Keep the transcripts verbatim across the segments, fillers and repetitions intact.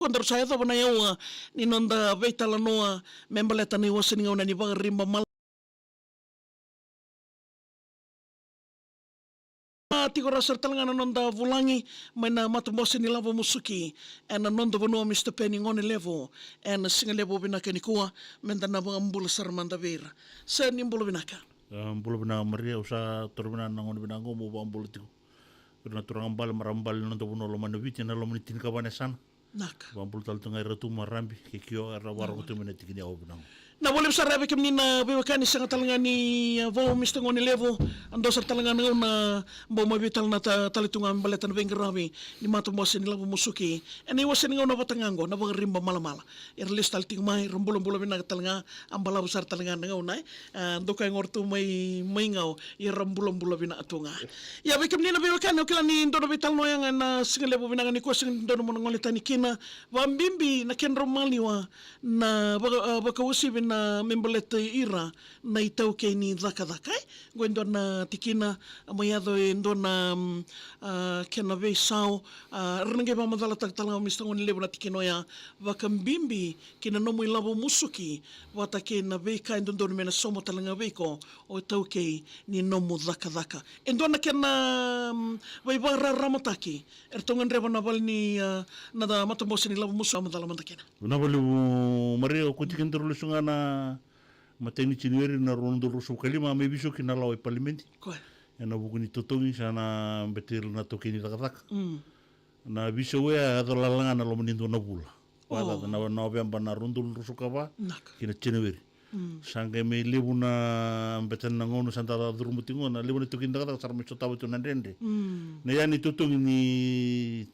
Ko daru sa yacova na yaua ni noda veitalanoa me baleta na iwase ni gauna ni vakariba mala. A tiko ra sara tale ga na noda vulagi mai na matabose ni lavo musuki ena noda vanua, Mister Peni Gonelevu, ena siga levu vinaka nikua, meda na vakabula sara mada vei ira. Sa ni bula vinaka. A, bula vinaka Maria, au sa toro vinaka na gauna vinaka oqo meu vakabula tiko vei ira na turaga bale, marama bale ni noda vanua loma ni Viti, ena loma ni tinikava na yasana. Naka. Vakabula tale tu ga ira tu Marabi kei Kio, era vakarorogo tu mai na tiki ni yawa vinaka. Na voli sara vei kemuni na veiwekani, sega tale ga ni, a, vou, Mister Gonelevu, a dua sara tale ga na gauna bau mai veitalanoa ta-, tale tu ga me baleta na veiqaravi ni matabose ni lavo musuki ena iwase ni gauna vata ga oqo, na vakariba malamala. Era lesu tale tiko mai, ra bulabula vinaka tale ga, a balavu sara tale ga na gauna, e. A, dokai gora tu mai, mai Gau, ia ra bulabula vinaka tu ga. Ia vei kemuni na veiwekani, au kila ni dua na veitalanoa yaga ena siga levu vinaka nikua, sega ni dodonu mo na gole tani kina, vakabibi na kedrau maliwa na vaka-, a, vakauasivi na me baleta ira na itaukei ni cakacaka, e. Oqo e dua na tikina, a, mai yaco e dua na, mm, a, kena veisau, a, ra na qai vakamacalataka tale ga o Mister Gonelevu na tikina oya, vakabibi kei na nomu ilavo musuki vata kei na veika e dodonu me na sauma tale ga vei iko o itaukei ni nomu cakacaka. E dua na kena, mm, veivakararamataki eratou gadreva na vale ni, a, na matabose ni lavo musuki, macala mada kina. Vinaka vakalevu Maria, au kauti kedaru lesu ga na matai ni January na rua na udolu ruasagavulu ka lima, a mai veisau kina na lawa i palimedi. Koya. Ena vuku ni totogi sa na bete ira na taukei ni cakacaka. Mm. Na veisau oya e yaco lala ga ena loma ni dua na vula. O. Vakacaca na Noveba na rua na udolu ruasagavulu ka va. Naka. Kei na January. Mm. Sa qai mai levu na bete na gauna sa da curuma tiko qo, na levu na taukei ni cakacaka sa ra mai sotava tu na dredre. Mm. Na yaga ni totogi ni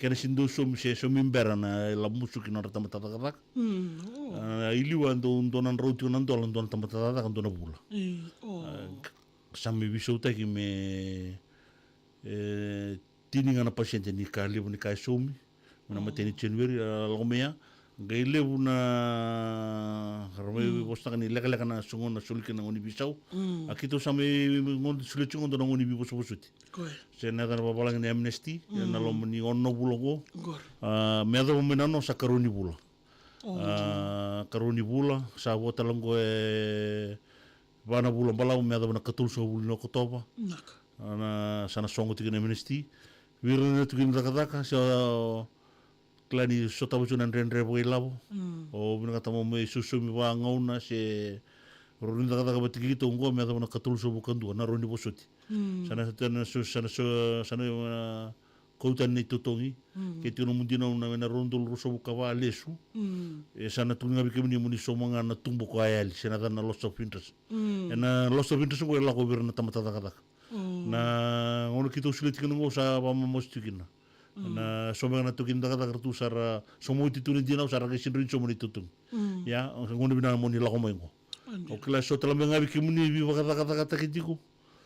kena sega ni dau saumi se saumi bera na ilavo musuki na nodra tamata cakacaka. Mm, o. A, i liu a dau, dua na drau tiko na dola dua na tamata cakacaka dua na vula. E, o. A, sa mai veisautaki me, e, tini ga na pasede ni ka levu ni ka e saumi mai na matai ni January, a, lako mai ya. Qai levu na, ra mai vosataka ni lekaleka na soqo na soli kina na gauna ni veisau. Mm. A keitou sa mai, mai gauna solia tiko qo dua na gauna ni veivosovosoti. Koya. Se na yaca na vavalagi na amnesty, ena loma ni ono na vula oqo. Qori. A, me yacova mai na ono sa karua ni vula. O. A, karua ni vula, sa vo tale oqo e va na vula balavu me yacova na katolusagavulu ni Okotova. Naka. A, na, sa na sogo tiko na amnesty. Vei ira na taukei ni cakacaka, sa kila ni sotava tiko na dredre vakailavo. Mm. O vinakata mo mai sausaumi vakagauna se rawa ni cakacaka vata kei keitou oqo me yacova na katolusagavulu ka dua na rawa ni vosoti. Mm. Sa na, sa na, sa na, sa na, sa na, a, kau tani na itotogi. Mm. Ke tiko na nomu dinau na, na rua na udolu ruasagavulu ka va lesu. Mm. E sa na tukuni ga vei kemuni mo ni sauma ga na tubu ko a yali, se na yacana na loss of interest. Mm. Ena loss of interest oqo e lako vei ira na tamata cakacaka. Mm. Na gauna keitou solia tiko kina oqo sa vakamamasu tiko kina. Mm. Na sauma ga na taukei ni cakacaka, ratou sa ra sauma oti tu na dinau, sa ra qai sega ni sauma na itotogi. Mm. Ia, gauna vinaka mo ni lako mai oqo. Au kila so tale mai ga vei kemuni veivakacakacakataki tiko.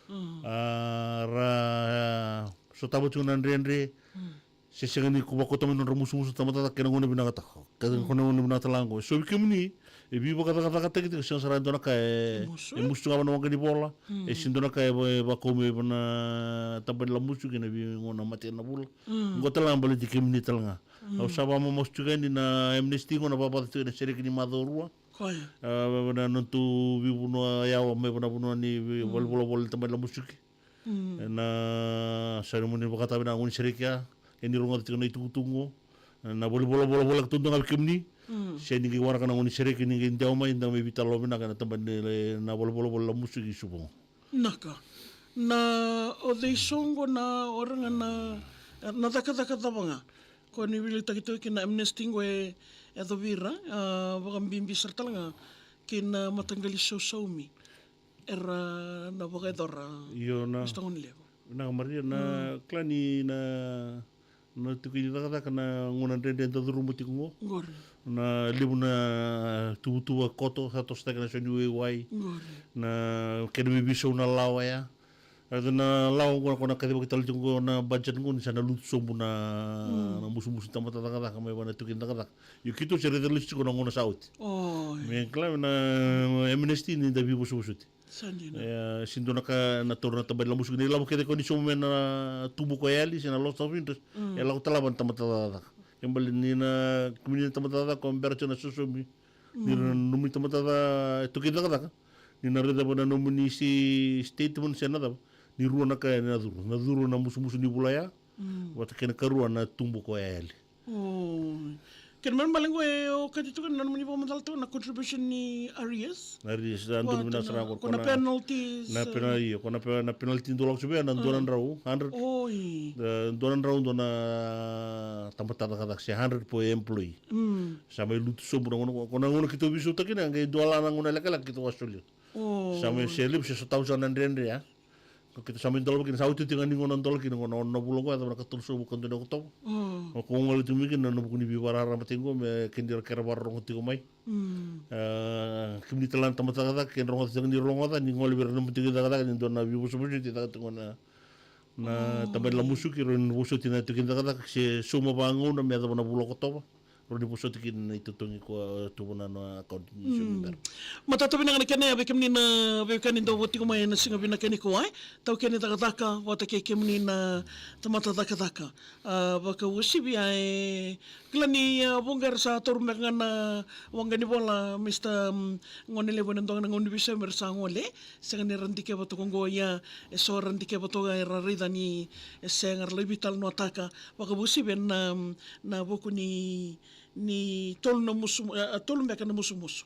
Mm. A, ra sotava tiko na dredre. Mm. Se sega ni ko vakauta mai na nodra musumusu na tamata cakacaka, kena gauna vinaka tale ga. Kena gauna vinaka tale ga oqo. So vei kemuni e veivakacakacakataki tiko, sega sara e dua na ka e, e musu tu ga va na waqa ni vola. Mm. E sega ni dua na ka e va, e vakau mai va na tabana ni lavo musuki ena veigauna, matai na vula. Mm. Oqo tale ga baleti kemuni tale ga. Mm. Au sa vakamamasu tiko yani na amnesty oqo na vavaca tiko ena sereki ni macawa rua. Koya. A, na nodatou veivanua yawa mai va na vanua ni vei, mm, valenivolavola ni tabana ni lavo musuki. Mm. Ena sa ni mo ni vakataka vinaka na gauna ni sereki ya, ke ni rogoca tiko na itukutuku oqo. Na valenivolavola voleka tu ga vei kemuni. Mm. Se ni qai waraka na gauna ni sereki ni qai dewa mai, da mai veitalanoa vinaka ena tabana ni, na valenivolavola ni lavo musuki i Suva oqo. Naka. Na o cei soqo na, o ira ga na, na cakacaka cava ga ko ni veiliutaki tiko kina amnesty oqo e yacovi ira, a, vakabibi sara tale ga kei na mataqali sausaumi era na vakayacora. Io, na, Mister Gonelevu. Vinaka Maria, na, mm, kila ni na, na taukei ni cakacaka na gauna dredre da curuma tiko oqo. Qori. Na levu na tuvatuva koto, sa tosotaki na so ni waiwai. Qori. Na kena veiveisau na lawa ya. Raica na lawa oqo, ko na kacivaki tale tiko oqo na budget oqo ni sa na lutu sobu na, mm, na musumusu ni tamata cakacaka mai va na taukei ni cakacaka. Io keitou se raica lesu tiko na gauna sa oti. Oi. Me kila na amnesty ni da veivosovosoti. Sa dina. E, sega ni dua na ka na taura na tabana ni lavo musuki, na ilavo kece ko ni sauma mai na tubu ko yali se na loss of interest. Mm. E lako tale va na tamata cakacaka. Ke bale ni na, kemuni na tamata cakacaka ko bera tiko na sosomi. Ni ra nomuni tamata ca-, taukei cakacaka. Ni na raica vua na nomuni si statement se na cava. Ni rua na ka ya ni na curu. Na curu na musumusu ni vula ya. Vata kei na karua na tubu ko ya yali. O. Kena ibalebale qo e okati toka na nomuni vakamacala toka na contribution ni arrears. Na arrears, sa dua na vinaka sara qo. Ko na penalties, na penal-, io, ko na pe-, na penalty dua lako sobu ya na dua na drau, hundred. Oi. E, dua na drau, dua na tamata cakacaka se hundred per employee. Sa mai lutu sobu na gauna, ko na gauna keitou veisautaka kina, qai dua la na gauna lekaleka keitou a solia. Sa mai se levu se sotava sara na dredre ya. Ko keitou sa mai dola vaka kina, sa oti oti ga ni gauna dola kina, gauna ono na vula qo, yacova na ikatolusagavulu ka dua ni Okotova. O ko gole tu mai kina na vuku ni veivakararamataki qo me keda ra kera vakarorogo tiko mai. A, kemuni tale na tamata cakacaka, ke rogoca tiko ni rogoca, ni gole vei ira na nomuni taukei cakacaka, ni dua na veivosavosa oti caka tiko na, na tabana ni lavo musuki, rawa ni vosoti na taukei cakacaka, se sauma vakagauna me yacova na vula Okotova. Rawa ni vosoti kina na itotogi ko, e, tu vua na account ni saumi bera. Matata vinaka na kena ya vei kemuni na veiwekani dau vo tiko mai ena siga vinaka nikua, e. Taukei ni cakacaka, vata kei kemuni na tamata cakacaka. A, vakauasivi ya e, kila ni, a, vuqa era sa taura beka ga na waqa ni vola, Mister, mm, Gonelevu, ena dua ga na gauna ni veisaumi era sa gole, sega ni ra dikeva toka qo, ia, e so ra dikeva toka era raica ni, e sega, ra lai veitalanoataka, vakauasivi ena, na vuku ni, ni tolu na musu, e, tolu beka na musumusu.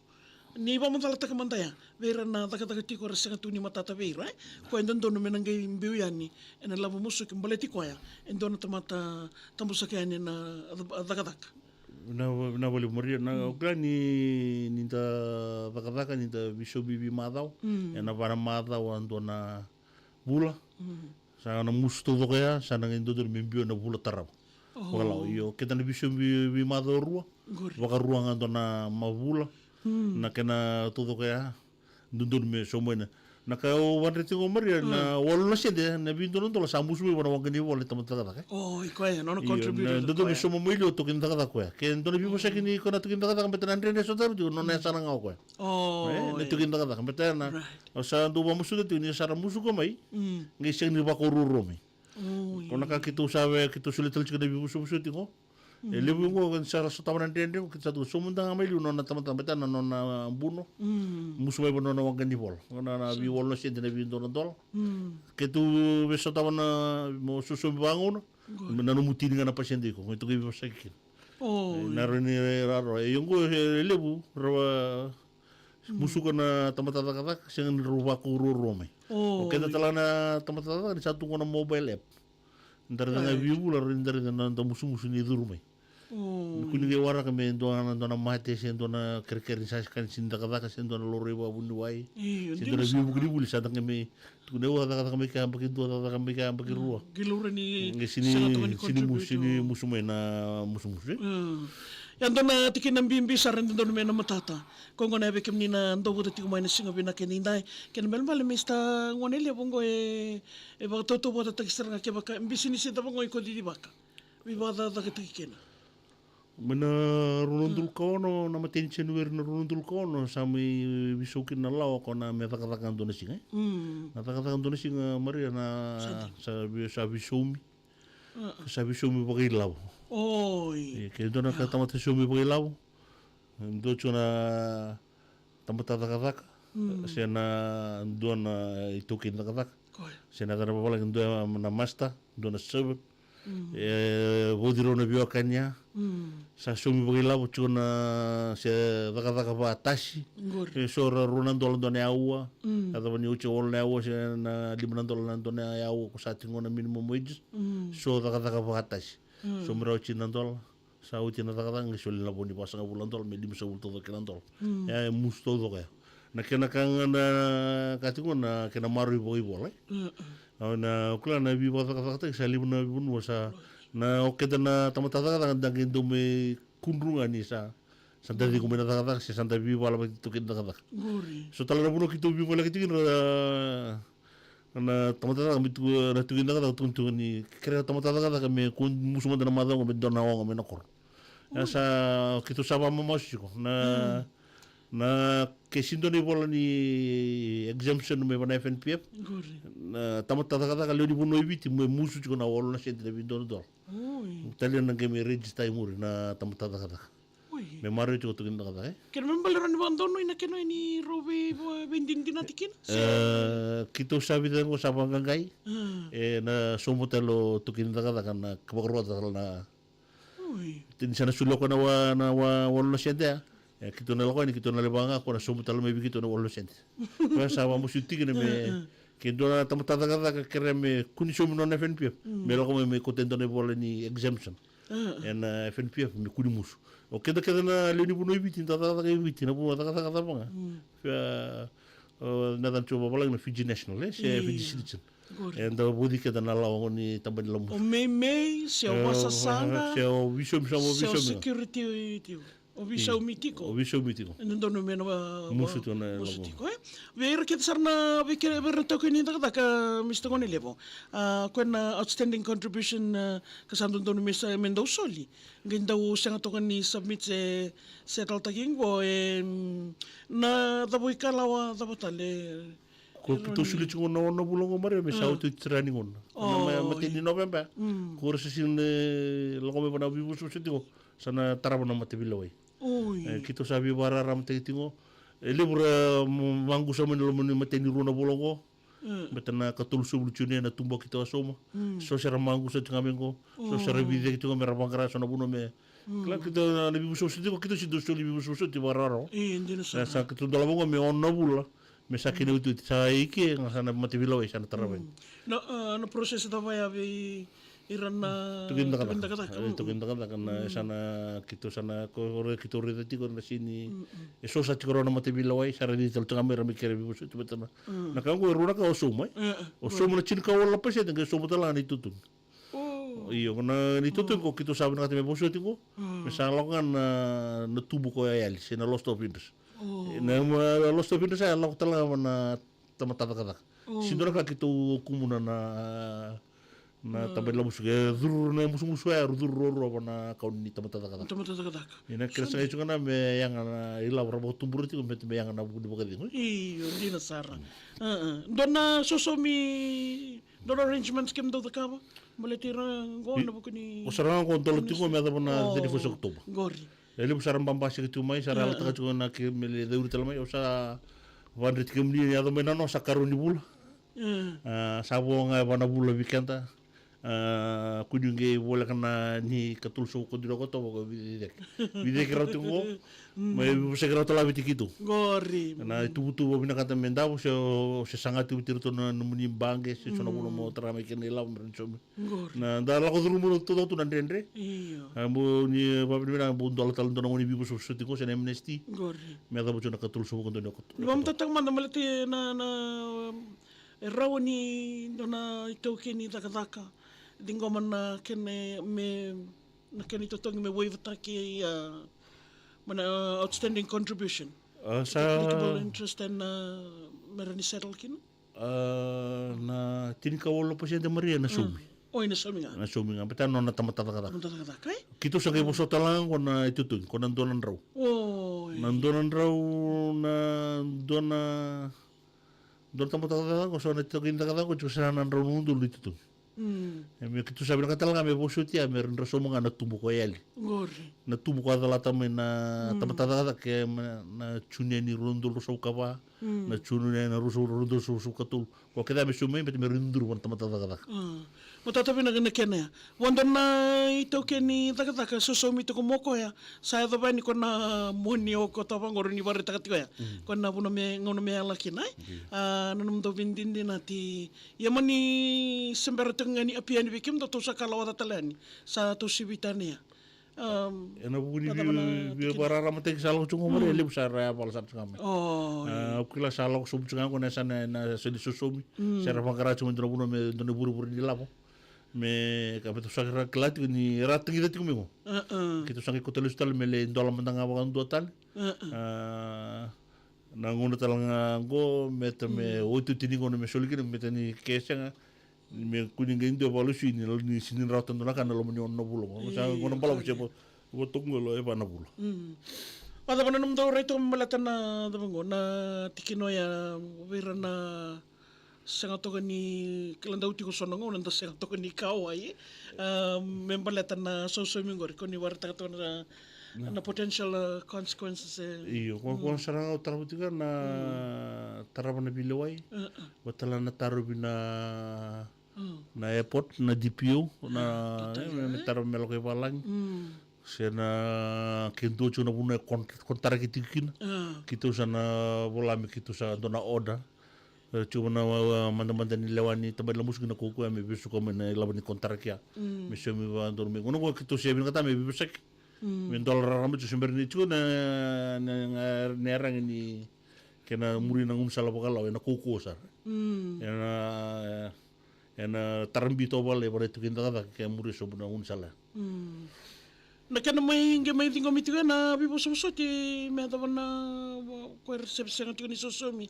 Ni vakamacalataka mada ya, vei ira na cakacaka tiko ra sega tu ni matata vei ira, e? Ko e dodonu me na qai biu yani ena lavo musuki baleti koya e dua na tamata tabusaka yani ena ca-, cakacaka. Vinaka, vinaka vakalevu Maria, na, o kila ni, ni da cakacaka, ni da veisaumi veimacawa, ena va na macawa dua na vula. Sa na musu taucoko ya, sa na qai dodonu me biu ena vula tarava. Vakalawa, io, keda na veisaumi vei, veimacawa rua. Vakarua ga dua na ma vula. Na kena taucoko ya, dodonu me sauma na. Na ka au vakadreti tiko Maria, na walu na sede, na veidua na dola sa musu mai vua na waqa ni vola ni tamata cakacaka. O, i koya, nona contributor. Io, na dodonu me sauma mai liu o taukei ni cakacaka koya. Ke dua na veivosaki ni ko na taukei ni cakacaka, beta na dredre sotava tiko, nona yasana ga o koya. O, e, na taukei ni cakacaka, beta na, o sa dau vakamasuta tiko ni sa ra musuka mai, qai sega ni vakaruarua mai. Ko na ka keitou sa via, keitou solia tale tiko na veivosavosa tiko. E levu qo, sa ra sotava na dredre, keitou sa tu, sauma mada ga mai liu nona tamata, beta na nona buno. Musu mai vua nona waqa ni vola. Nona na veiwalu na sede na veidua na dola. Keitou via sotava na, mo sosomi vakagauna. Na nomu tini ga na pasede iko, me toka i vosaki kina. O, e, na rawa ni raro. E, io qo, e, levu, rawa, musuka na tamata cakacaka, sega ni rau vakaruarua mai. O, keda tale na tamata cakacaka, ni sa tu qo na mobile app. Da raica ga vei vula, rawa ni da raica na noda musumusu ni curu mai. Ni kua ni qai waraka me dua na, dua na mate, se dua na kerekere ni sa sega ni cakacaka, se dua na laurai vakavuniwai. Io, se dua na veivuke ni vuli, sa da qai mai Tukuna, au a cakacaka mai ke yabaki dua, cakacaka mai ke yabaki rua. Qai laura ni sega toka ni contribute. Sini musu mai na musumusu, e? Ia dua na tikina bibi sara e dodonu me na matata. Ko gona vei kemuni na dau vata tiko mai na siga vinaka edaidai. Kena ibalebale Mister Gonelevu qo e, e vakatautauvatataki sara ga kevaka bisinisi cava qo iko cicivaka. Veivakacakacakataki kina. Mai na rua na udolu ka ono, na imatai ni January na rua na udolu ka ono, sa mai veisau kina na lawa ko na me cakacaka dua na siga, e? Na cakacaka dua na siga, Maria, na sa vei, sa veisaumi. Sa veisaumi vakailavo. Oi. E, ke dua na ka tamata saumi vakailavo. Dua tiko na tamata cakacaka, se na dua na itaukei ni cakacaka. Se na yacana vavalagi dua na master, dua na servant. E vauci rau na veiwekani ya. Sa saumi vakailavo tiko na se cakacaka vakatasi. E so ra rua na dola dua na aua. Yacova ni oti e walu na aua se na lima na dola na dua na aua ko sa tiko na minimum wages. So cakacaka vakatasi. So me rau tini na dola. Sa oti na cakacaka qai soli na vo ni vasagavulu na dola me limasagavulu taucoko kei na dola. Ya e musu taucoko ya. Na kena ka ga na ka tiko na kena maroroi vakaivola, e? Au na kila na veivakacakacakataki sa levu na vanua sa na o keda na tamata cakacaka da qai dau mai kudru ga ni sa, sa da ciko mai na cakacaka se sa da veivala vata tiko kei na cakacaka. So tale na vanua keitou veivalaki tiko kina na tamata cakacaka me tu na tiko na cakacaka tukuni tu ni kerea tamata cakacaka me kua musu mada na macawa me dua na oga me na koro. Ya sa keitou sa vakamamasu tiko na Na ke sega ni dua na ivola ni exemption mai vua na F N P F. Qori. Na tamata cakacaka lewe ni vanua i Viti me musu tiko na walu na sede na veidola. Oi. Talia na qai me register i muri na tamata cakacaka. Oi. Me maroroi tiko tu kina cakacaka, e? Kena me baleta ni vakadonui na kena ni rau vei, veidinadinati kina? Se, e, keitou sa vica qo sa vaqaqai. Mm. E na sauma tale o tu kina cakacaka na ka vakaroa tale na. Oi. Ni sa na soli o koya na wa, na wa, walu na sede ya. E, keitou na lako yani, keitou na lewa ga, o koya na sauma tale mai vei keitou na walu na sede. Koya sa vamasuti kina me, mm, ke dua na tamata cakacaka kerea me kua ni saumi nona F N P F. Mm. Me lako mai me kauta e dua na ivola ni exemption. Mm. E na F N P F me kua ni musu. O keda kece na lewe ni vanua i Viti, da cakacaka i Viti, na vanua cakacaka cava ga. Mm. Fia, o, na cana tiko vavalagi na Fiji National, e, se, io, Fiji Citizen. Qori. E da vuci keda na lawa ni taba ni lawa musu. O meimei, se o, e, vakasasaga, se o veisaumi, se o veisaumi. Security tiko. O veisaumi tiko. O veisaumi tiko. E dodonu me na, a, musu tiko na, musu tiko, e. Vei ira kece sara na, vei kece, vei ira na taukei ni cakacaka, Mister Gonelevu. A, koya na outstanding contribution, a, ka sa dodonu me sa, me dau soli. Qai dau sega toka ni submit se, se talataki qo, e, mm, na cava ikalawa, cava tale. Ko keitou soli tiko na ono vula qo, Maria, me sa, o, oti oti sara ni gauna. O, na ma-, matai ni Noveba. Mm. Ko ra sa sega ni lako mai vua na veivosavosa tiko, sa na tarava na mataveilewai. Oi. E, keitou sa veivakararamataki tiko. E levu ra, mm, maqusa mai na loma ni matai ni rua na vula qo. Mm. Baleta na katolu sefulu junior na tubu a keitou a sauma. Mm. So se ra maqusa tiko ga mai qo. So se ra, o, veiciciyaki tiko ga me ra vaqara so na vanua me. Mm. Kila keitou na, na veivosavosa tiko, keitou sega ni dau soli veivosavosa tiko vakarawarawa. E, dina sara. Sa keitou dolava qo me ono na vula. Me sa kena iotioti, sa i ke ga sa na mataveilewai sa na tarava. Mm. Na, a, na process cava ya vei ira na taukei ni cakacaka. Taukei ni cakacaka. E, taukei ni cakacaka na, mm, sa na keitou sa na, ko, ko, keitou raica tiko na sega ni, mm, mm, e so sa tiko rawa na mataveilewai, sa ra cici tale tiko ga mai ra mai kerea veivosoti vata na. Mm. Na ka qo e rua na ka o sauma, e? E, e. O sauma na tinikawalu na pasede, qai sauma tale ga na itotogi. O. Io, na, na itotogi qo keitou sa vinakata me vosoti qo. Mm. Me sa lako ga na, na tubu ko yayali, se na loss of interest. O. Na, ma, loss of interest ya lako tale ga na tamata cakacaka. O. Sega ni dua na ka keitou kumuna na, na, na taba ni lawa musu, e curu na musumusu ya, curu ruarua vua na account ni tamata cakacaka. Tamata cakacaka. Ia na kena sa qai tiko ga me yaga na ilavo ra vakatubura tiko, me, me yaga na vuku ni vakacegu. Io, dina sara. Mm. E, e. Dua na sosomi, dua na arrangements kemudou cakava baleti ira qo, i, na vuku ni, o sara ga qo dola tiko me yacova na, o, thirty-first October. Qori. E levu sa ra babasika tiko mai, sa ra, e, yalataka tiko na ke me lai cauri tale mai, au sa vakadreti kemuni ni yaco mai na noa, sa karua ni vula. Mm. A, sa vo ga e va na vula vei keda. A, kua ni qai voleka na ni katolu sefulu ka dua na Okotova ko veiciciyaki. Veiciciyaki rawa tiko qo. Mm. Mai veivosaki rawa tale ga vei keitou. Qori. Na ituvatuva o vinakata me davo, se o, se saga tiko vei iratou na nomuni baqe, se so na vanua mo tara mai kina ilavo me rawa ni saumi. Qori. Na da lako curuma taucoko tu na dredre. Io. A, bau ni vakavinavinaka, bau dola tale dua na gauna ni veivosavosoti qo se na M N S T. Qori. Me yacova tiko na katolu sefulu ka dua ni Okotova. Ni vakamatata mada baleti na, na, e rawa ni dua na itaukei ni cakacaka ciqoma na kena me, na kena itotogi me waive-taki, a, mai na outstanding contribution. A, sa applicable interest and, a, me rawa ni settle kina? A, na tinikawalu na pasede, Maria, na saumi. Mm. Oi, na saumi ga. Na saumi ga. Baleta na nona tamata cakacaka. Tamata cakacaka, e? Keitou sa qai vosota tale ga qo na itotogi, qo na dua na drau. Oi. Na dua na drau, na dua na, dua na tamata cakacaka, qo sa na itaukei ni cakacaka, qo tiko sa na drau na udolu na itotogi. Mm. E, me keitou sa vinakata tale ga me vosoti ya, me ra sauma ga na tubu ko yali. Qori. Na tubu ko a calata mai na, mm, tamata cakacaka, e, na, na June ni rua na udolu ruasagavulu ka va, mm, na June ni rua na udolu ruasagavulu ka tolu. Ko kece me saumi mai, baleta me ra duri vua na tamata cakacaka. Mm. Matata vinaka na kena ya. Vua dua na itaukei ni cakacaka sa saumi tiko mai o koya, sa yacova yani ko na mua ni Okotova qori ni vakaraitaka tiko ya. Mm. Ko na vanua me, gauna me yala kina, e? Io. A, na nomudou veidinadinati. Ia mani se bera tiko ga ni appear yani vei kemudou, tou sa kalawa tale yani. Sa tou sivita yani ya. Am, e na vuku ni vei, veivakararamataki sa lako tiko qo, Maria, mm, e levu sa ra yavala sara tiko ga mai. O, a, io. Au kila sa lako sobu tiko ga qo na yasana na, na yasa ni sosomi. Mm. Sa ra vaqara tiko mai dua na vanua me dua na ivurevure ni lavo. Me ka me tou sa ra kila tiko ni ra tagica tiko mai qo. A, a. Keitou sa qai kauta lesu tale me lai dola mada ga vakadua tale. A, a. A, na gauna tale ga qo, me ta me, mm, otioti ni gauna me soli kina, me ta ni ke sega. Me kua ni qai dua vakalesui ni, ni sega ni rawata dua na ka na loma ni ono na vula qo. Sa, io, gauna balavu se, qori, vo, votoka qo e va na vula. Mm. Vakacava na nomudou rai toka me baleta na cava qo na tikina oya vei ira na sega toka ni kila dau tiko so na gauna da sega toka ni kauwai. Ah, me baleta na sausaumi qori ko ni vakaraitaka toka na, na potential, ah, consequences e. Io, ko, ko sara ga au tarava tiko na tarava na veilewai. Vatala na tarovi na na airport, na D P O, na, me, me tarava me lako i valagi. Se na ke dua tiko na vanua e kon-, kontaraki tiko kina. Keitou sa na vola me keitou sa dua na order. E, tiko na, a, madamada ni lewa ni tabana ni lamusuki na kaukaua me vesuka mai na ilavo ni kontaraki ya. Me saumi vakadodonu mai. Gauna qo keitou se vinakata me veivosaki. Me dola raraba tiko se bera ni tiko na, na, na, na yaragi ni kena muri na gaunisala vakalawa, ena kaukaua sara. Ena, ena tarabi toka vakalailai vaka na ituki ni cakacaka ke muri sobu na gaunisala. Na kena mai, qai mai ciqomi tiko ena veivosavosoti me yacova na, ko era se sega tiko ni sausaumi.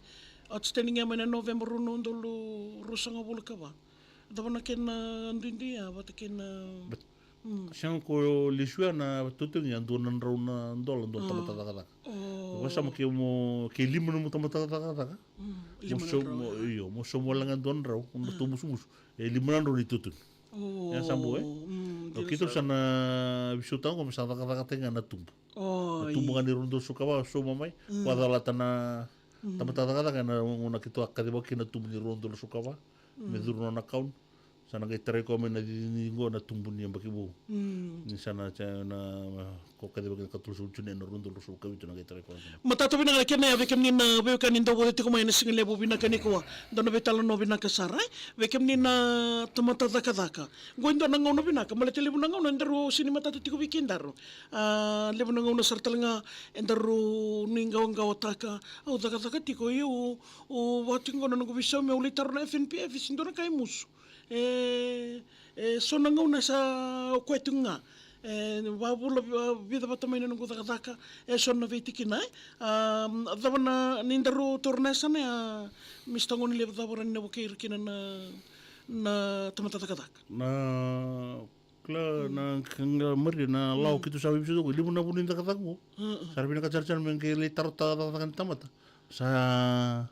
Outstanding ya mai na November rua na udolu ruasagavulu ka va. Cava na kena duidui ya vata kei na Sega ko lesu ya na totogi ya dua na drau na dola dua na tamata cakacaka. Vakasama ke mo, ke lima na mo tamata cakacaka. Mo so mo, io, mo so mo laga dua na drau, mo tu musumusu. E lima na drau ni totogi. Ya sa bo, e? Keitou sa na visautaka qo me sa cakacakataki ga na tubu. Na tubu ga ni rua na drau sukava, so mamai. Vakacalata na tamata cakacaka, na gauna keitou a kacivaki na tubu ni rua na drau sukava. Me curu na nona kaun. Sa na qai tarai koya mai na cici ni qo na tubu ni yabaki vou. Ni sa na, sa na, ko kacivaki na katolu sagavulu june ena rua na udolu ruasagavulu ka vitu na qai tarai koya mai. Matata vinaka na kena ya vei kemuni na veiwekani dau vata tiko mai na siga levu vinaka nikua. Dua na veitalanoa vinaka sara, e? Vei kemuni na tamata cakacaka. Qo e dua na gauna vinaka, baleta levu na gauna e daru sega ni matata tiko vei kedaru. A, levu na gauna sara tale ga e daru nuiqawaqawataka. Au cakacaka tiko, ia au, au vaka tiko qo na noqu veisaumi, au lai taro na F N P F, e sega ni dua na ka e musu. E, e so na gauna sa o koya tiko ga. E, vavula, a, vica vata mai na noqu cakacaka, e so na veitikina, e. A, cava na, ni daru taura na yasana ya, Mister Gone, levu cava rawa ni na vukei ira kina na, na tamata cakacaka? Na, kila, na, kila, Maria, na lawa keitou sa veivuke tiko, levu na vanua ni cakacaka qo. Sa ra vinakata sara me qai lai taro ta cakacaka ni tamata. Sa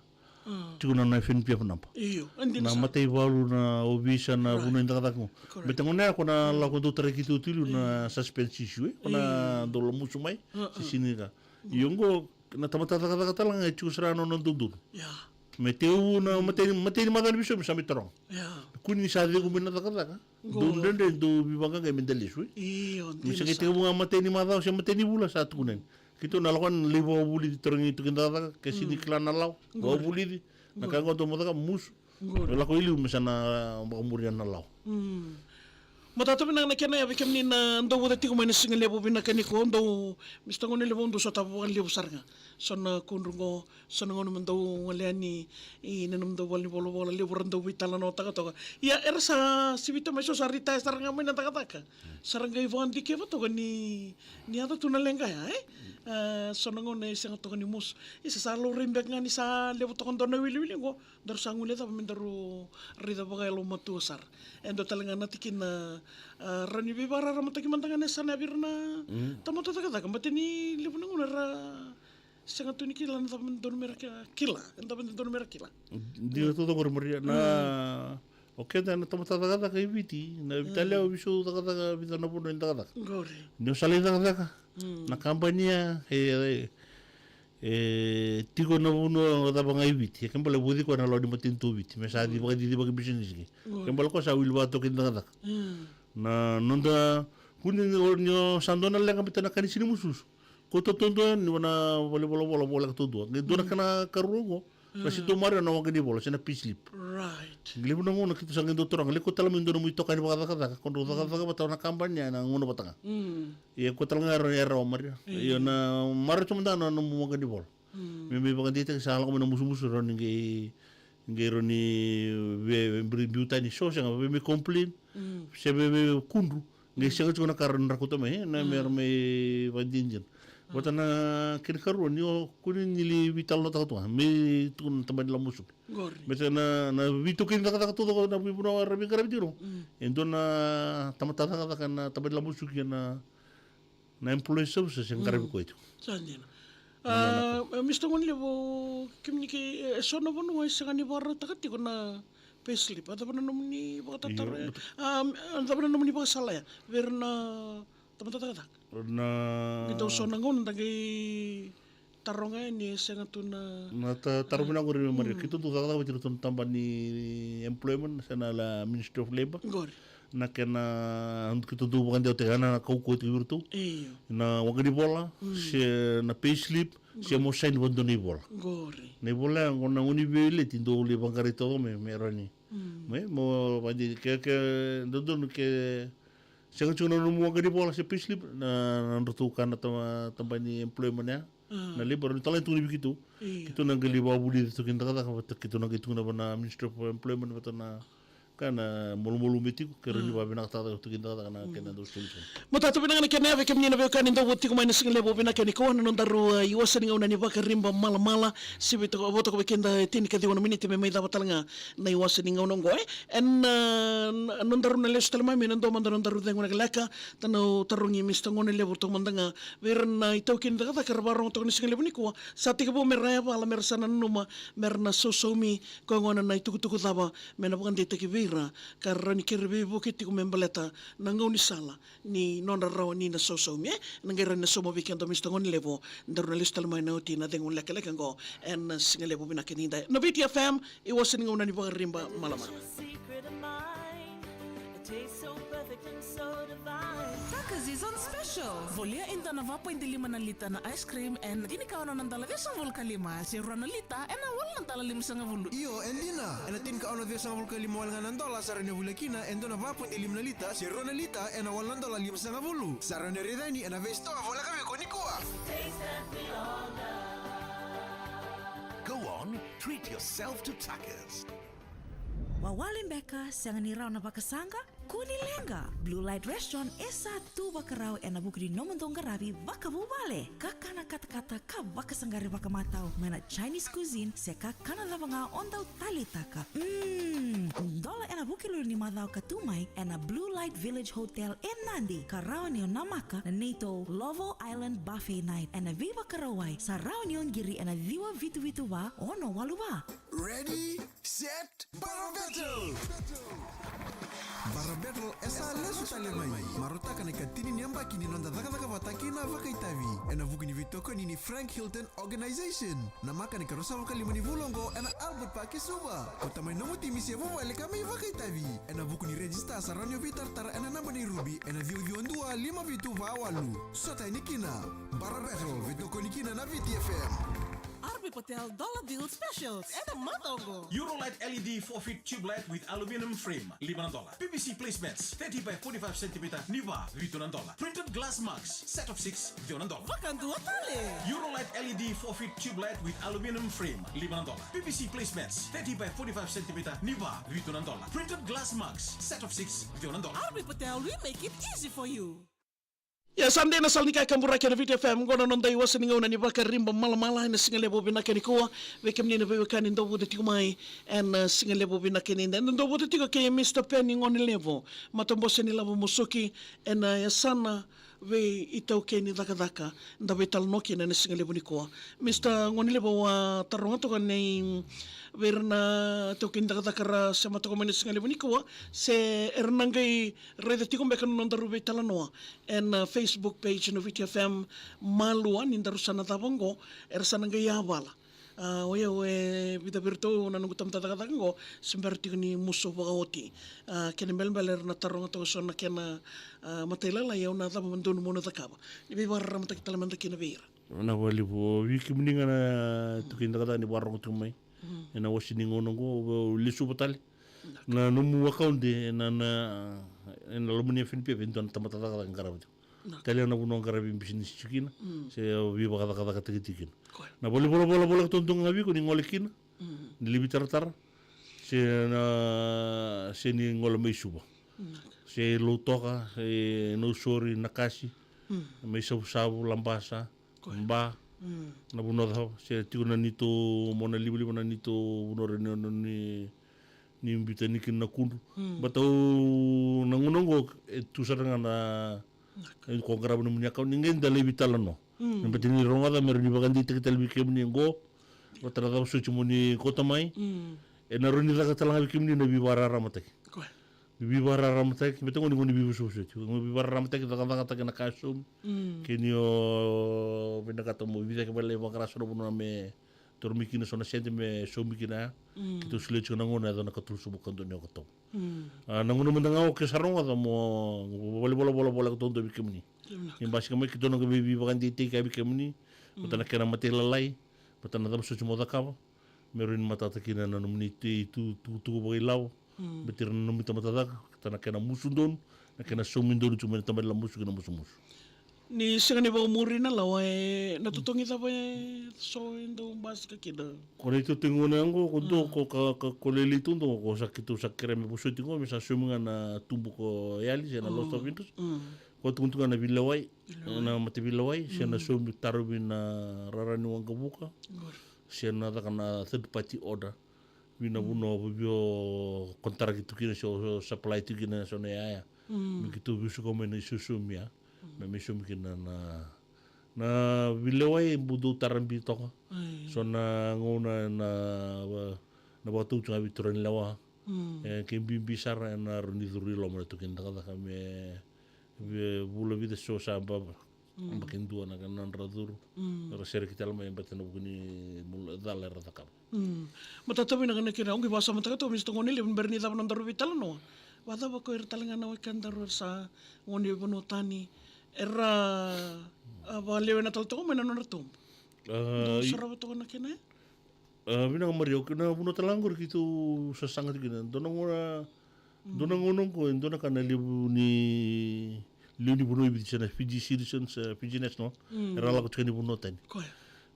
tiko na, na F N P F naba. Io, e dina sara. Na mataivalu, na ovisa, na vanua ni cakacaka qo. Correct. Baleta gona ya ko na lawa ko dau tarai keitou tiko liu na suspense issue, e? Ko na dau lamusu mai, se sega ni ka. Io qo, na tamata cakacaka tale ga e tiko sara na nona dodonu. Me tekivu na matai ni, matai ni macawa ni veisaumi sa mai taroga. Kua ni sa cegu mai na cakacaka. Dou dredre, dou veivaqaqai me da lesu, e? Io, dina sara. Me se qai tekivu ga matai ni macawa se matai ni vula sa tukuna yani. Keitou na lako yani lai vakavulici, tarogi ituki ni cakacaka, ke sega ni kila na lawa. Vakavulici. Na ka qo dou mo caka, musu. Me lako i liu me sa na vakamuria na lawa. Matata vinaka na kena ya vei kemuni na dau vata tiko mai na siga levu vinaka nikua, dou, Mister Gone, levu dou sotava vakalevu sara ga. So na kudru qo, so na gauna me dau gole yani, i na nomudou valenivolavola, levu ra dau veitalanoataka toka. Ia, era sa sivita mai, so sa retire sara ga mai na cakacaka. Sa ra qai vakadikeva toka ni, ni yaco tu na leqa ya, e? A, so na gauna e sega toka ni musu. Isa sa laurai beka ga ni sa levu toka dua na wiliwili qo. Daru sa guilecava me daru raica vakayalomatua sara. E dua tale ga na tikina, a, rawa ni veivakararamataki mada ga na yasana ya vei ira na tamata cakacaka. Baleta ni levu na gauna ra sega tu ni kila na cava me dodonu me ra ki-, kila. E cava me dodonu me ra kila. Dina tu qori, Maria, na, o keda na tamata cakacaka e Viti, na veitalia o veisau cakacaka, vica na vanua ni cakacaka. Qori. Ni o sa lai cakacaka. Na kabani ya, e, e, e tiko na vanua cava ga e Viti. E ke bale vuci koya na lawa ni matanitu o Viti. Me sa cici vakacici vakabisinisi ke. Ke bale koya sa wili vakatoka kina cakacaka. Na noda, kua ni, ni o sa dua na leqa baleta na ka ni sega ni mususu. Ko taudua ni vana valenivolavola voleka taudua. Qai dua na kena karua qo. Ka sega ni dau maroroya na waqa ni vola se na payslip. Right. Levu na gauna keitou sa qai dau taroga, lai kauta tale mai dua nomu itokani vakacakacaka, ko drau cakacaka vata na kabani ya na gauna vata ga. Ia ko tale ga era, era o Maria. Io, na maroroya tu mada na nomu waqa ni vola. Me, me vakadeitaki sa lako mai na musumusu, rawa ni qai, qai rawa ni vei, vei, vei biu tani, so sega, vei, me complain. Se vei, vei kudru. Qai sega tiko na ka ra kauta mai, e, na me ra mai vakadinadina. Vata na kena karua ni o kua ni lai veitalanoataka tu ga me tukuna na tabana ni lavo musuki. Qori. Baleta na, na veitaukei ni cakacaka taucoko na veivanua era veiqaravi tiko. E dua na tamata cakacaka na tabana ni lavo musuki ena Na employee services e qaravi koya tiko. Sa dina. Na, na, na. Ah, Mister Gonelevu, kemuni kei, e so na vanua e sega ni vakarautaka tiko na payslip. A cava na nomuni vakatataro ya? Io. Ah, a cava na nomuni vakasala ya vei ira na tamata cakacaka? Na. Keitou so na gauna da qai taroga yani e sega tu na. Na ta-, taro vinaka qori, Maria. Mm. Keitou dau cakacaka vata kei iratou na tabana ni employment, se na la Ministry of Labour. Qori. Na kena, keitou dau vakadewataka na kaukauwa tiko vei iratou. Io. Na waqa ni vola, mm, se na payslip, se mo saini vakadua na ivola. Qori. Na ivola ya, qo na gauna ni veiweleti dau lai vaqarai taucoko mai, me rawa ni. Mm. Me, mo vadi, ke, ke, dodonu ke, sega tiko na nomu waqa ni vola se payslip, na, na nodratou ka na taba-, tabana ni employment ya. Ah. Na labour, ni talai tukuni vei keitou. Io. Keitou na qai lai vakavulici tu kei na cakacaka, vata keitou na qai tukuna vua na Ministry of Employment, vata na ka na malumalumu e tiko, ke rawa ni vakavinakataka tu kei na cakacaka na kena dau soli. Matata vinaka na kena ya vei kemuni na veiwekani dau vata tiko mai na siga levu vinaka nikua, na nodaru, ah, iwase ni gauna ni Vakariba Malamala, sivi toka, vo toka vei keda e tinikaciwa na miniti me mai cava tale ga na iwase ni gauna oqo, e. Ena, ah, na, nodaru na lesu tale mai, me na dua mada nodaru cegu lekaleka, da na tarogi Mister Gonelevu toka mada ga vei ira na itaukei ni cakacaka era vakarogo toka na siga levu nikua. Sa tekivu me ra yavala, me ra sa nanuma, me ra na sausaumi, koya gona na itukutuku cava me na vakadeitaki vei ira, ka ra rawa ni kere veivuke tiko me baleta na gaunisala ni nodra rawa ni na sausaumi, e. Na qai rawa ni na sauma vei keda o Mister Gonelevu, daru na lesu tale mai na oti na cegu lekaleka oqo ena siga levu vinaka ni dai. Na Viti F M, iwase ni gauna ni Vakariba Malamala. Taka's is on special. Volia e dua na va poidi lima na lita na ice cream ena tinikaono na dola ciwasagavulu ka lima, se rua na lita ena walu na dola limasagavulu. Io, e dina. Ena tinikaono ciwasagavulu ka lima wale ga na dola sa rawa ni volia kina e dua na va poidi lima na lita, se rua na lita ena walu na dola limasagavulu. Sa rawa ni raica yani ena veisitoa voleka vei iko nikua. Go on, treat yourself to Tuckers. Wawale beka, sega ni rawa na vakasaqa? Kua ni leqa! Blue Light Restaurant e sa tu vakarau ena vuku ni nomudou qaravi vakavuvale. Kakana katakata ka vakasaqari vakamatau mai na Chinese cuisine se kakana cava ga o dau taleitaka. Mm, dola ena Vukelulu ni macawa ka tu mai ena Blue Light Village Hotel e Nadi, ka rawa ni o namaka na neitou Lovo Island Buffet Night ena veivakarauwai, sa rawa ni o qiri ena ciwa vitu vitu va, ono walu va. Ready, set, Bara Battle! Bara Battle e sa lesu tale mai. Marautaka na ikatini ni yabaki ni noda cakacaka vata kei na Vakaitavi ena vuku ni veitokoni ni Frank Hilton Organization. Namaka na ikaruasagavulu ka lima ni vula oqo ena Albert Park e Suva. Kauta mai nomu timi se vuvale ka mai vakaitavi. Ena vuku ni rejista sa rawa ni o veitaratara ena naba ni rubi ena ciwa ciwa dua lima vitu va walu. Sota yani kina. Bara Battle, veitokoni kina na Viti F M. R B Patel Dollar Deal Specials ena macawa oqo. Eurolight L E D four feet tube light with aluminum frame, lima na dola. P V C placemats, thirty by forty-five centimeter, ni va, vitu na dola. Printed glass mugs, set of six, ciwa na dola. Vakadua tale. Eurolight L E D four feet tube light with aluminum frame, lima na dola. P V C placemats, thirty by forty-five centimeter, ni va, vitu na dola. Printed glass mugs, set of six, ciwa na dola. R B Patel, we make it easy for you. Ia, sa dei na sala ni ka e kaburaki ena Viti F M, qo na noda iwase ni gauna ni Vakariba Malamala ena siga levu vinaka nikua. Vei kemuni na veiwekani dau vota tiko mai ena siga levu vinaka ni dai, dau vota tiko kei Mister Peni Gonelevu, matabose ni Lavo Musuki, ena yasana vei itaukei ni cakacaka da veitalanoa kina ena siga levu nikua. Mister Gonelevu, au a taroga toka ni vei ira na itaukei ni cakacaka ra sema toka mai na siga levu nikua, se era na qai raica tiko beka na nodaru veitalanoa ena, uh, Facebook page na Viti F M, malua ni daru sa na cava oqo, era sa na qai yavala. Ah, o yau e vica vei iratou na noqu tamata cakacaka oqo, se bera tiko ni musu vakaoti. Ah, kena belebele era na taroga toka so na kena, ah, matailalai, au na cava mo donu mo na cakava. Ni veivakararamataki tale mada kina vei ira. Na vakalevu vei kemuni ga na itaukei ni cakacaka ni vakarorogo tiko mai. Mm. Ena wasi ni gauna oqo, au lesuva tale. Na nomu account ena, na, ena loma ni F N P F e dua na tamata cakacaka e qarava tiko. Naka. Talia na vanua qaravi bisinisi tiko kina, mm, se veivakacakacakataki tiko kina. Koya. Na vale volavola, volavola ka dodonu ga vei iko ni gole kina, mm, ni lai veitaratara, se na, se ni gole mai Suva. Naka. Se Lautoka, se Nausori, Nakasi, mm, mai Savusavu, Labasa, koya, Ba, mm, na vanua cava, se tiko na neitou, mo na livaliva na neitou vanua ra ni, ni, ni biuta yani kina na kudru. Mm. Baleta au na gauna oqo e tu sara ga na, Ko qarava nomuni account, ni qai da laivi tale no. Mm. Me bati ni rogoca, me rawa ni vakadeitaki tale vei kemuni qo. Vata na cava soti mo ni kauta mai. Mm. E na rawa ni caka tale ga vei kemuni na veivakararamataki. Ko. Ni veivakararamataki, beta qo ni qo ni veivosovosoti. Qo ni veivakararamataki, cakacakataki na ka e saumi. Mm. Ke ni o vinakata mo veicake mai lai vaqara so na vanua me toro mai kina so na sede me saumi kina ya. Mm. Keitou solia tiko na gauna e yaco na ikatolu sagavulu ka dua ni Okotova. Mm. A, na gauna mada ga o ke sa rogoca mo valenivolavola voleka taudua vei kemuni. Kemuni. Ni basika mai keitou na qai vei, veivakadeitaki vei kemuni. Mm. Vata na kena matailalai, vata na cava soti mo cakava. Me rawa ni matata kina na nomuni itukutuku vakailavo. Mm. Baleti ira na nomuni tamata caka, vata na kena musu donu, na kena saumi donu tiko mai na tabana ni ilavo musu kei na musumusu. Ni sega ni vakamuri na lawa, e na totogi cava e so e dau basika kina? Ko na itotogi gona qo, ko dua, mm, ko ka, ka, ko lailai tu dua, ko sa keitou sa kerea me vosoti qo, me sa saumi ga na tubu ko yali, se na loss of interest. Mm. Ko tukuni tu ga na veilewai, veilewai, na mataveilewai, se na, mm, saumi tarovi na rara ni waqavuka, qori, se na caka na third party order. Vei na, mm, vanua vavio kontaraki tu kina se o, o supply tu kina so na iyaya. Mm. Me keitou veisoka mai na isosomi ya. Mm. Me, me saumi kina na, na veilewai, budou tarabi toka. Ai. So na gauna na, na va-, na vakatau tu ga vei turaga ni lewa. Mm. E, ke bibi sara e na rawa ni curu i loma na itoki ni cakacaka me, me vula vica so sa baba. Mm. Yabaki dua na, na nodra curu. Mm. Ra sereki tale mai baleta na vuku ni bula cala era cakava. Mm. Matata vinaka na kena, au qai vakasamataka toka, Mr Gonelevu, bera ni cava na nodaru veitalanoa. Vakacava ko ira tale ga na wekadaru era sa gone i vanua tani, era, a, vakalewena tale toka mai na nodra tubu? A, dou i- sarava toka na kena ya? A, vinaka Maria, o kena vanua tale ga qori keitou sasaga tiko kina. Dua na gauna, mm, dua na gauna qo, e dua na ka na levu ni, levu ni vanua i Viti se na Fiji citizens, e, Fiji national. Mm. Era lako tiko ni vanua tani. Koya.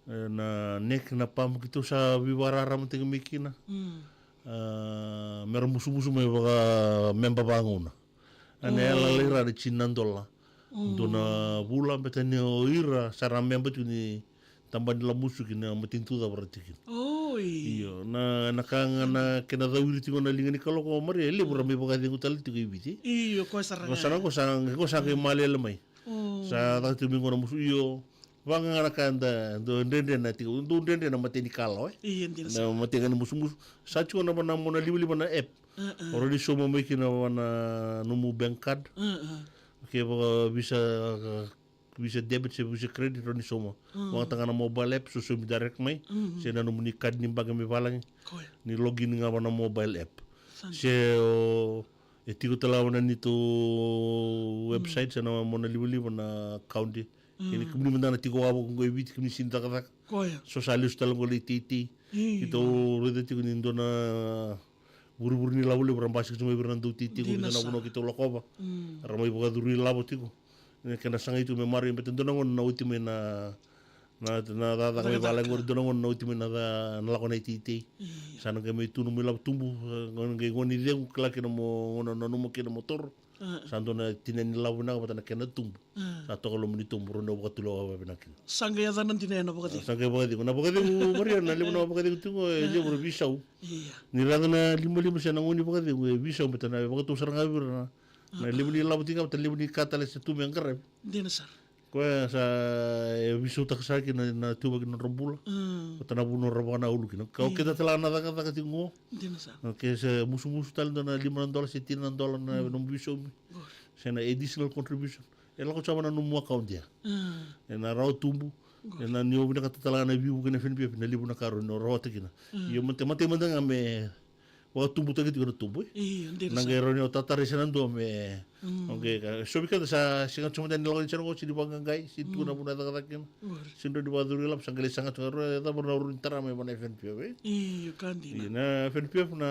E, na neck na pump keitou sa veivakararamataki mai kina. Mm. A, mera musumusu mai vaka memba vagauna. A na, mm, yalayala i ra na tini na dola. Mm. Dua na vula, baleta ni o ira sa ra memba tiko ni tabana ni ilavo musu kei na matanitu cava ra tiko kina. Oi. Io, na, na ka ga na kena cawiri tiko na liga ni kaloko, Maria, e levu ra mai vakacegu tale tiko i Viti. Io, koya sara ga. Koya sara ga, koya sa, koya sa qai malele mai. Mm. Sa caka tiko mai qo na musu, io. Vaka ga na ka da, dau dredre na tiko, dau dredre na matai ni kalawa, e? Io, dina sara. Na matai ga ni musumusu. Sa tiko na vanua mo na livaliva na app. Uh-uh. O rawa ni sauma mai kina vua na nomu bank card. Uh-uh. Kevaka Visa, Visa debit se Visa credit, rawa ni sauma. Mm. Vakayagataka ga na mobile app, so saumi direct mai. Mm-hmm. Se na nomuni card ni baqe mai valagi. Koya. Ni login ga vua na mobile app. Sa dina. Se o, e tiko tale ga vua na neitou, mm, website, se na mo na livaliva na county. Mm. Kei ni kemuni mada na tiko wavoki qo e Viti, kemuni sega ni cakacaka. Koya. So sa lesu tale qo lai teitei. Io. Keitou raica tiko ni dua na vurevure ni lavo levu ra basika tiko mai vei ira na dau teitei qo. Dina sara. Vei na vanua keitou lakova. Mm. Ra mai vakacuru ilavo tiko. Ena kena sagai tiko me maroroi, baleta dua na gauna na oti mai na, na, na cakacaka mai valagi qori, dua na gauna na oti mai na ca-, na lako na iteitei. Io. Sa na qai mai tu nomu ilavo tubu, e, gauna qai gauna ni cegu, kila kina mo, gauna nanuma kina mo toro. A. Sa dua na tina ni lavo vinaka vata na kena tubu. A. Sa toka loma ni tubu, rawa ni o vakatulewa vakavinaka kina. Sa qai yacana dina ya na vakacegu. Sa qai vakacegu. Na vakacegu, Maria, na levu na vakacegu tiko, e, a, levu ra veisau. Ia. Ni raica na limalima se na gauna ni vakacegu, e veisau, baleta na vakatau sara ga vei ira na, na, a, levu ni lavo tiko ga, vata na levu ni ka tale sa tu me qaravi. Dina sara. Koya sa, e veisautaka sara kina na, na tuvaki ni nodra bula. Mm. Vata na vanua ra vakanananu kina. Ka o, io, keda tale ga na cakacaka tiko qo. Dina sara. Ke se musumusu tale dua na lima na dola se tini na dola na, mm, nomu veisaumi. Qori. Se na additional contribution. E lako sara vua na nomu account ya. Mm. Ena rawa tubu. Qori. Ena ni o vinakata tale ga na veivuke na F N P F, na levu na ka rawa ni o rawata kina. Mm. Io, matai, matai mada ga me vakatubutaki tiko na tubu, e? Io, dina sara. Na qai rawa ni o tatarai se na dua me, mm, okay, ka, so vei keda sa sega tiko mada ni lako ni sena qo, sega ni vakaqaqai, sega ni tukuna, mm, na vanua e cakacaka kina. Qori. Sega ni rawa ni vakacuru ilavo, sa qai lai saga tiko, rawa, e cava na rawa ni tara mai vua na F N P F, e? Io, ka dina. Io, na F N P F na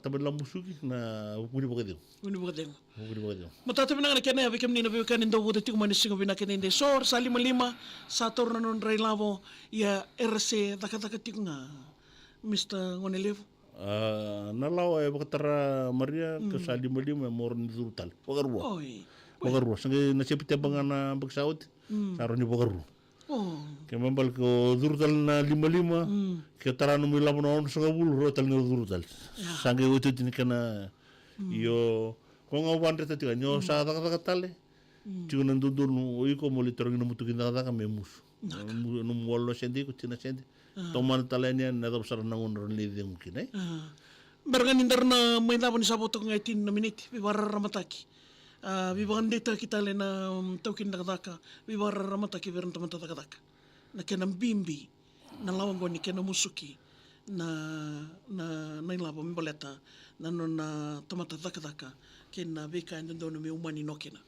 tabana ni ilavo musuki, na vuku ni vakacegu. Vuku ni vakacegu. Vuku ni vakacegu. Matata vinaka na kena ya vei kemuni na veiwekani dau vata tiko mai na siga vinaka edaidai. So, sa limalima, sa taura na nodra ilavo, ia era se cakacaka tiko ga, Mr Gonelevu. A, na lawa e vakatara, Maria, ke, mm, sa limalima, e mo rawa ni curu tale. Vakarua. Oi. Vakarua. Sa qai na Sepiteba ga na yabaki sa oti. Mm. Sa rawa ni vakarua. O. Ke me baleta ko curu tale na limalima, mm, ke tara nomu ilavo na onosagavulu, rawa tale ni curu tale. Ya. Sa qai otioti ni kena, mm, io, ko ga o vakadreta tiko, ni o, mm, sa cakacaka tale. Mm. Tiko na dodonu o iko mo lai tarogi na mutuki cakacaka me musu. Naka. Mu-, nomu walo na sede iko, tini na sede. Ah. Tomana tale yani, yani na cava sara na gauna rawa ni lai cegu kina, e? Ah. Bera ga ni daru na mai cava ni sa vo toka ga e tini na miniti, veivakararamataki. Ah, veivakadeitaki tale na, mm, taukei ni cakacaka, veivakararamataki vei ira na tamata cakacaka. Na kena bibi na lawa oqo ni kena musuki na, na, na ilavo me baleta na nona tamata cakacaka kei na veika e dodonu me umani no kina.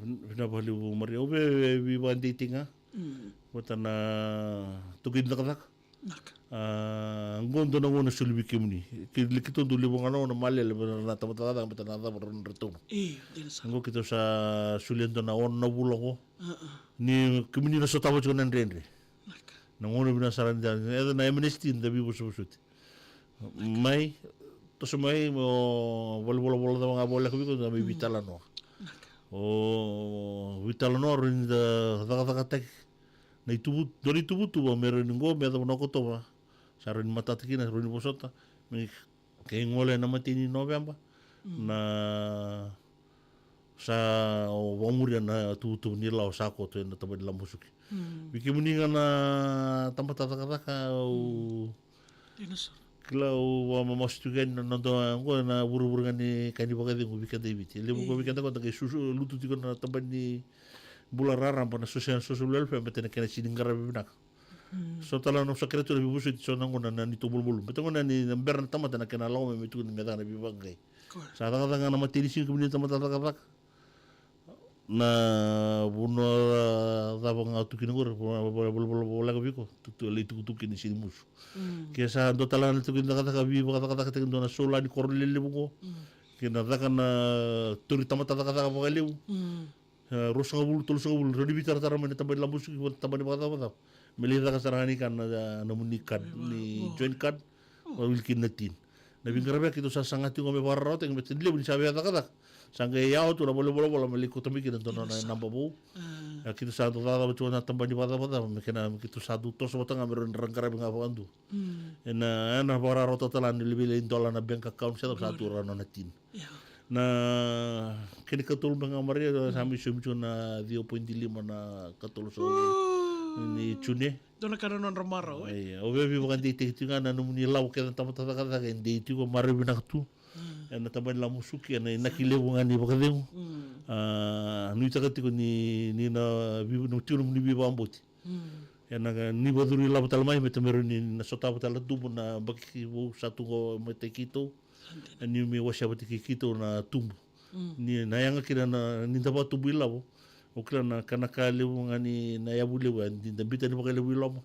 Vin-, vinaka vakalevu Maria. Au via, via, via vakadeitaka ga. Mm. Vata na taukei ni cakacaka. Naka. Ah, qo dua na gauna soli vei kemuni. Kei, keitou dau levu ga na gauna malele vei ira na tamata cakacaka, baleta na cava ratou na. Io, dina sara. Qo keitou sa solia dua na ono na vula qo. Ah, ah. Ni kemuni na sotava tiko na dredre. Naka. Na gauna vinaka sara ni da, e, na amnesty da veivosovosoti. Mai, toso mai, mo valenivolavola cava ga voleka vei iko, da mai veitalanoa. Naka. O veitalanoa, rawa ni da cakacakataki na ituvu-, dua na ituvatuva me rawa ni qo, me yacova na Okotova. Sa rawa ni matata kina, rawa ni vosota. Me qai gole ena imatai ni Noveba. Mm. Na sa, o, vakamuria na tuvatuva ni lawa sa koto ena tabana ni lavo musuki. Mm. Vei kemuni ga na tamata cakacaka, au, mm, dina sara, kila au vakamamasu tiko yani na noda qo na vuravura ga ni ka ni vakacegu vei keda i Viti. E levu qo vei keda qo da qai susu lutu tiko na tabana ni bula raraba, na social, social welfare, baleta na kena sega ni qaravi vinaka. Mm. So tale na nomu sa kerea tu na veivosoti, so na gauna na neitou malumalumu. Baleta gauna ni na bera na tamata na kena lako mai me tukuni me caka na veivakaqai. Correct. Sa cakacaka ga na matai ni siga kemuni na tamata cakacaka. Na vanua cava ga tu kina qori, vanua, vanua, vanua, vanua voleka vei iko, tu, tu, lai tukutuku kina ni sega ni musu. Mm. Ke sa dua tale ga na taukei ni cakacaka veivakacakacakataki dua na solar ni koro lelevu qo. Mm. Ke na caka na tauri tamata cakacaka vakalevu. Mm. E, ruasagavulu, tolusagavulu, rawa ni veitaratara mai na tabana ni lavo musuki, tabana ni vakacavacava. Me lai caka sara ga ni ka na, na nomuni card, ni joint card, vakawili kina na tin. Na veiqaravi keitou sa saga tiko me vakararawataki, me tini levu ni sa via cakacaka. Sa qai yawa tu na valenivolavola me lai kauta mai kina dua na naba vou. Ah. E, keitou sa dau cakacaka tiko na tabana ni vakacavacava, me kena, me keitou sa dau toso vata ga me rawa ni ra qaravi ga vakadua. Mm. Ena, ena vakararawataka tale ga ni lai via lai dola na bank account, se cava, sa tu rawa na nona tin. Ia. Na kena ikatolu beka ga Maria, sa mai saumi tiko na ciwa poidi lima na ikatolu sa ni June. Dua na ka na nodra marau, e? Ia, au via veivakadeitaki tiko ga na nomuni lavo kece na tamata cakacaka e dei tiko, marau vinaka tu. Mm. Ena tabana ni lavo musuki, ena inaki levu ga ni vakacegu. Mm. A, nuitaka tiko ni, ni na vi-, na tiko nomuni veivakabauti. Mm. Ena ka ni vakacuru ilavo tale mai, me tamata ni na sotava tale na tubu na yabaki vou sa tu qo mai vei keitou. Ni me wasea vata kei keitou na tubu. Mm. Ni na yaga kina na, ni da vakatubu ilavo. O kila na ka, na ka levu ga ni na yavu levu, e, ni da biuta ni vakalevu i loma.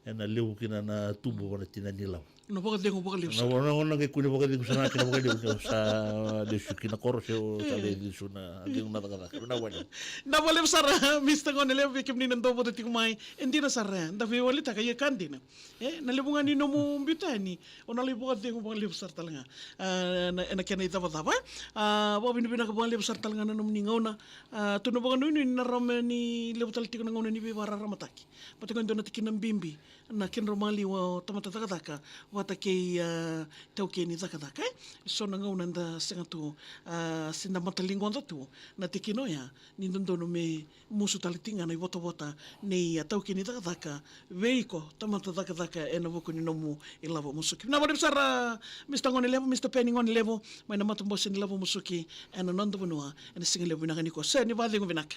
Ena levu kina na tubu vua na tina ni lavo. Na vakacegu vakalevu sara. Na, na, na qai kune vakacegu sara ga kina vakalevu, sa lesu ki na koro se o sa lesu na cegu na cakacaka. Na vakalevu. Na vakalevu sara, Mister Gonelevu, vei kemuni na dau vota tiko mai. E dina sara, da veiwalitaka, ia ka dina. E, na levu ga ni nomu biuta yani, o na lai vakacegu vakalevu sara tale ga. A, na, ena kena icavacava, e. A, vakavinavinaka vakalevu sara tale ga na nomuni gauna. A, tu na vakanuinui ni na rawa me ni levu tale tiko na gauna ni veivakararamataki. Vata kei dua na tikina bibi, na kedrau maliwa o tamata cakacaka, vata kei, a, taukei ni cakacaka, e. So na gauna da sega tu, a, se da mataliqoda tu na tikina oya, ni dodonu me musu tale tiko ga na ivotavota nei a taukei ni cakacaka vei iko tamata cakacaka ena vuku ni nomu ilavo musuki. Vinaka vakalevu sara, Mister Gonelevu, Mister Peni Gonelevu, mai na matabose ni lavo musuki ena noda vanua ena siga levu vinaka nikua. Sega ni vakacegu vinaka.